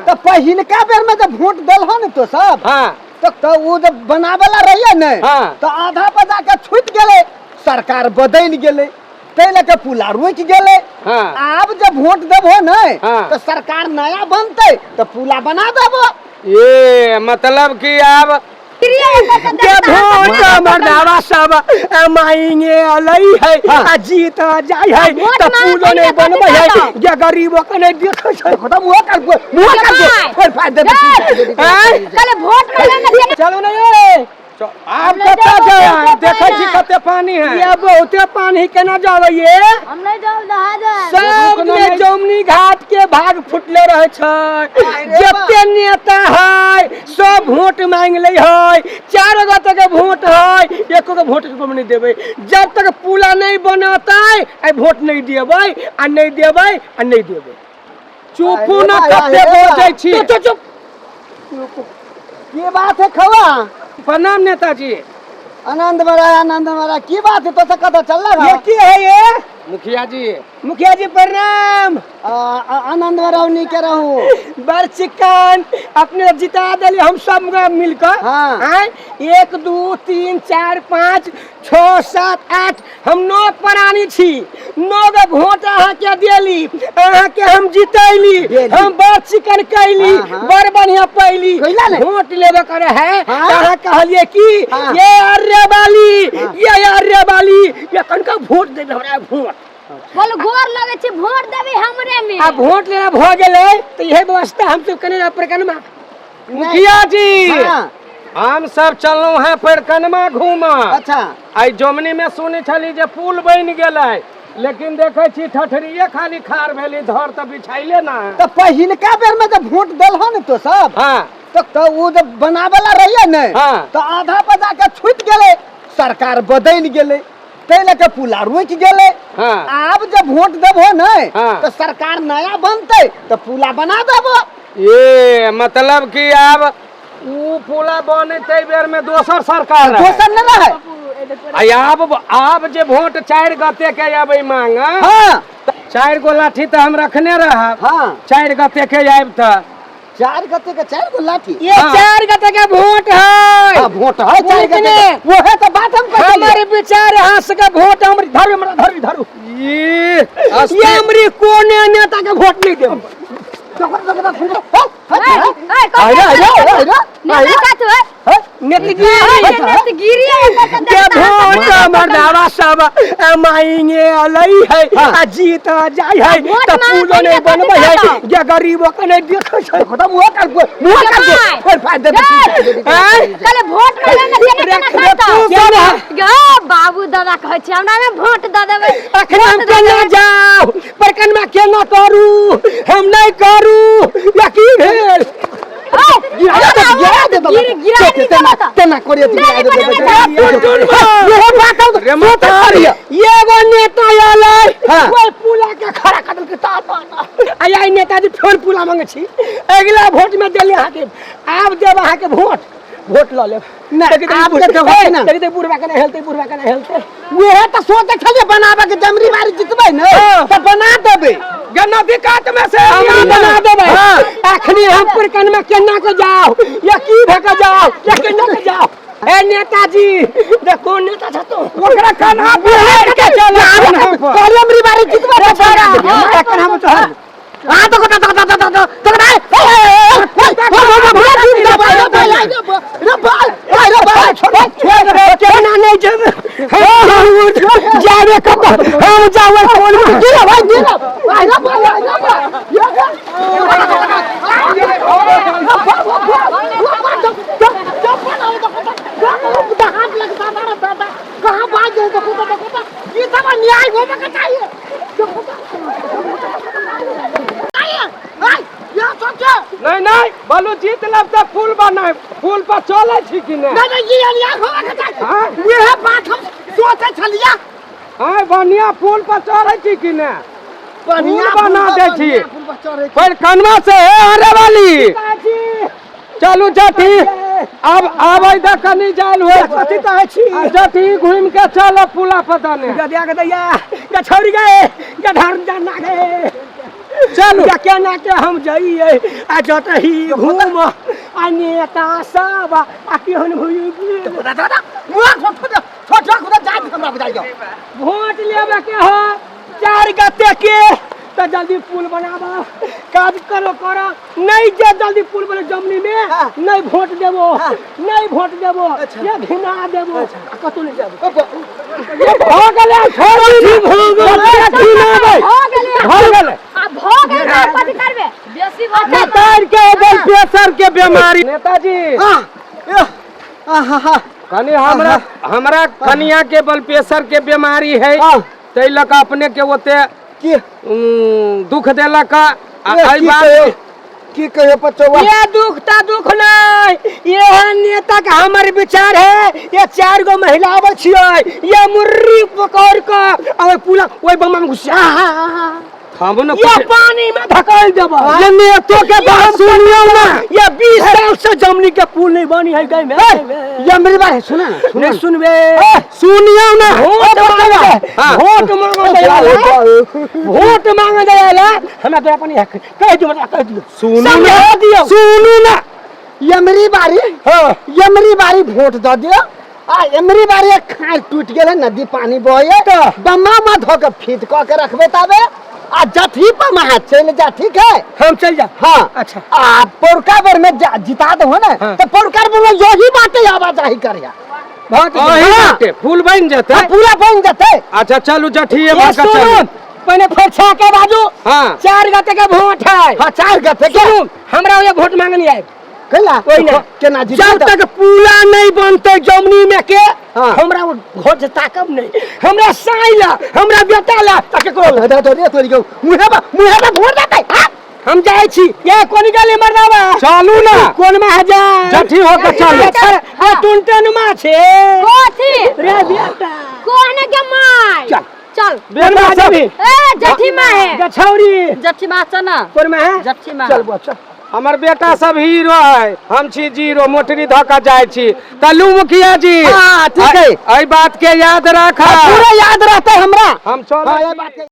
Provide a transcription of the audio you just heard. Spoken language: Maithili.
तऽ पहिलका बेर में जब वोट देलह ने तो सब हाँ। तऽ ओ जब बनाबला रहिए ने हाँ। तऽ आधा पर जाके छूटि गेलै, सरकार बदलि गेलै, ताहि लऽ के पुला रुकि गेलै। हाँ। आब जब वोट देबहो ने हाँ। तऽ सरकार नया बनतै तऽ पुला बना देबो। ये मतलब कि आब के वोट मर्दावा सब मांगे अलई है हाँ। आ जीत जाय है वोट त मांगे पुलो नहीं कथी बनबै है करतौ? जे गरीब के नहीं देखै छै। खतम मुँह कर, मुँह कर दे, भाई। फोड़ फाड़ दे, दे, दे, दे। आँय? कल वोट मांगे ना केना? चलू ना ये। आब नहीं कतऽ जाबो, जाय? जाबो देखै छी पानि। कते पानी है। ये बहुते पानी केना जावे ये? हम नहीं जाब, नहा जाए। सब रुकना ने नहीं। जमुनी घाट के भाग फुटले रहे छै, जते नेता है सब वोट मांग ले है, चार गो तक के वोट है, एको के वोट हम नहीं देबै जब तक पुला नहीं बनतै। आई वोट नहीं देबै आ नहीं देबै आ नहीं देबै। चुपू ना, अरे कते बा, बजै छी। चुप चुप चुप। की बात है खवा? प्रणाम नेताजी। आनंद मरा, आनंद मरा। की बात है, तो से कतऽ चल रहा? ये की है ये? मुखिया जी। मुखिया जी प्रणाम। आनंद मरा, नी के रहूं। बड़ चिकन अपने जिता दिली हम सब मिलकर। हाँ। आँय, 1 2 3 4 5 6 7 8, हम 9 प्राणी छी, 9 गो वोट अहाँके देली, अहाँके हम जितैली। देली। हम बड़ चिकन कैली। हाँ, हाँ। बड़ बढ़िया पैली। कैला ने? वोट लेबे करे है। हाँ। तऽ अहाँ कहलिए कि हाँ। ये अर्रे वाली, हाँ। ये अर्रे वाली, ये कनका वोट देबै हमरा वोट। बोल गोर लगे छी, वोट देबी हमरे में। आ वोट लेना भऽ गेलै तऽ इहे व्यवस्था हम सब कने प्रकरणमा। मुखिया जी, हाँ। हम सब चललहुँ हैं परकनमा घूमऽ। अच्छा। आई जमुनी में सुनै छली जे पुल बनि गेलै, लेकिन देखै छी ठठरिये खाली खार भेली, धर तऽ बिछाइले ना। तऽ पहिलका बेर में जब वोट देलह ने तो सब हाँ। तऽ ओ जब बनाबला रहिए ने हाँ। तऽ आधा पर जाके छूटि गेलै, सरकार बदलि गेलै, ताहि लऽ के पुला रुकि गेलै। हाँ। आब जब वोट देबहो ने हाँ। तऽ सरकार नया बनतै तऽ पुला बना देबो। ये मतलब कि आब ऊ पुला बनतै बेर में दोसर सरकार रहै। दोसर नहि रहै। आ आब जे वोट 4 गते के अबै मांग, हाँ। 4 गो लाठी तऽ हम रखने रहब। हाँ। 4 गते के आबि तऽ 4 गते के 4 गो लाठी। ये हाँ। 4 गते के वोट है। हाँ, वोट है 4 गते के। बोलते वो है तो बात हम कह हमारे विचार यहाँ से के वोट हम धरू, हमरा धरू, धरू। ई, ये हमरी कोने नेता के वोट नहीं देब। के वोट मर्दावा सब मांगे अलई है आ जीत जाय है वोट तऽ मांगे पुलो नहीं कथी बनबै है, करतौ? जे गरीब के नहीं देखै छै। खतम मुँह कर, मुँह कर दे, फोड़ फाड़ दे, दे, दे। आँय? कल वोट मांगे ना केना केना रे, करतौ? तू सब गो बाबू दादा कहै छै हमरा में वोट दऽ देबै। अखन हम केना जाउ परकनमा, केना करू? हम नहीं करू या की भेल? गिरा दे, गिरा दे, गिरा दे, तेना तेना करिए, गिरा दे, एगो नेता आलै हाँ। ओहि पुला के खड़ा कर देलकै ता ता ता। आ आई नेताजी फेर पुला मांगे छी, अगिला वोट में देली अहाँके, आब देब अहाँके वोट, वोट लऽ लेब। नहि, देखी देखी आब बुढ़- के देबो ए, ना। देखी देखी बुढ़बा केना हेलतै, बुढ़बा केना हेलतै। उहे तऽ सोचै छलियै बनाबऽ के, जमरी बारी जितबै ने हाँ। तऽ बना देबै। गे नदी कात में से हमरा बना देबै। हाँ। अखनी हम पुरकन में केना के जाउ या की भऽ के जाउ या केना के जाउ? ए नेताजी, देखो नेता छ तू, ओकरा कन्हा पर हेर के चल, कन्हा पर। कहलियै अमरी बारी जितबै तऽ बना देबै। एखन हम तोहर हाँ तो तो तो तो तो तो तो केना नहीं जेबै? जाबे कतऽ हम जाबै? कोन कहाँ भाग गए? देखो तो, देखो तो, ये सब अन्याय होने का चाहिए। नहीं नहीं, बोलू जीत लब तऽ पुल बनाय, पुल पर चलै छी कि नहि? नहीं नहीं, ये अन्याय होने का चाहिए। हाँ? वह बात हम सोचे छलिया। हाँ, बढ़िया पुल पर चढ़ै छी कि नहि? बढ़िया पुल बना पुल दै पर छी। बढ़िया पुल पर चढ़ै छी। पर कनमा से हे अरे वाली चलू जठी, आब आबै तऽ कनी जायल हुए। कथी कहै छी? जठी घुमि के चल पुला पर दने। गदिया गदैया गछौरी गए गधर जाना गए। चलू। केना के हम जाइए आ जतही घूम आ नेता सब आ केहन भइए दादा मुआ छोट छोट छोट जात हमरा बुझाइयो। वोट लेबे के हो 4 गते के तो जल्दी पुल बनाबो, काज करो करो, नहीं जे जल्दी पुल बने जमनी में नहीं वोट देबो, नहीं वोट देबो, ये घिना देबो, कतौ नहीं जाबो। ये भ गेलै, छोड़ दी, भ गेलै, घिनाबै भ गेलै, भ गेलै। आ भ गेलै त कथि करबे? बेसी भ गेलै। नेतार के बल प्रेशर के बीमारी। नेताजी हां आहा कनी हमरा हमरा कनिया के बल प्रेशर के बीमारी है, तै लक अपने के ओते की दुख देलक। आ बात की कहियो पचौवा, ये दुख ता दुख नहीं, ये नेता के हमर विचार है। ये 4 गो महिला आबै छियै, ये मुर्री पकड़ के आ पूरा ओइ बम में घुसा हम न ये पानी में धकेल देबो। ये नेतो के बात सुनियो ना, ये 20 साल से जमनी के पुल नहीं बनी है गई में। ये मेरी बात है, सुना नहीं सुनबे, सुनियो ना। वोट मांगे, वोट मांगे जायला, वोट मांगे जायला हमरा तो अपन कह दियो, मतलब कह दियो, सुनू ना, दियो, सुनू ना। यमरी बारी, हां यमरी बारी वोट the दियो। आ यमरी बारी खाल टूट गेल, नदी पानी बहे, बम्मा मा धो के फिट क के रखबे ताबे आ जथी पर महा चल जा, ठीक है? हम चल जा। हाँ अच्छा। आ पौरका बेर में जिता दो ना, हाँ। तो पौरका बेर में यही बाटे आवाजाही करिया, बहुत बाटे फूल बन जते, पूरा बन जते। अच्छा चलू जठिए पर चलू, पहले फरछा के बाजू। हाँ 4 गते के वोट है। हाँ 4 गते के। सुनू, हमरा ये वोट मांगनी आए कैला कोई ना केना जीत जब तक पूला नहीं बनते जमनी में के हाँ। हमरा वो वोट ताकब नहीं, हमरा साई ला, हमरा बेटा ला ताके को रे रे तोरी गौ मुहे बा मुहे बा वोट देते। हां हम जाय छी। ये कोन गली मर्दावा? चलू ना, कोन में जा जठी हो के चलू। अरे टुनटन मा छे कोथी रे बेटा, कोन के my? चल चल बेटा सब ए जठी मा है, गछौरी जठी मा चल ना, कोन में है? जठी मा। चल बुआ चल। हमर बेटा सब हीरो है, हम छी जीरो, मोटरी धक्का जाय छी। तलू मुखिया जी हां ठीक है, एहि बात के याद राख, पूरा याद रहते हमरा। हम चल हां ये बात के।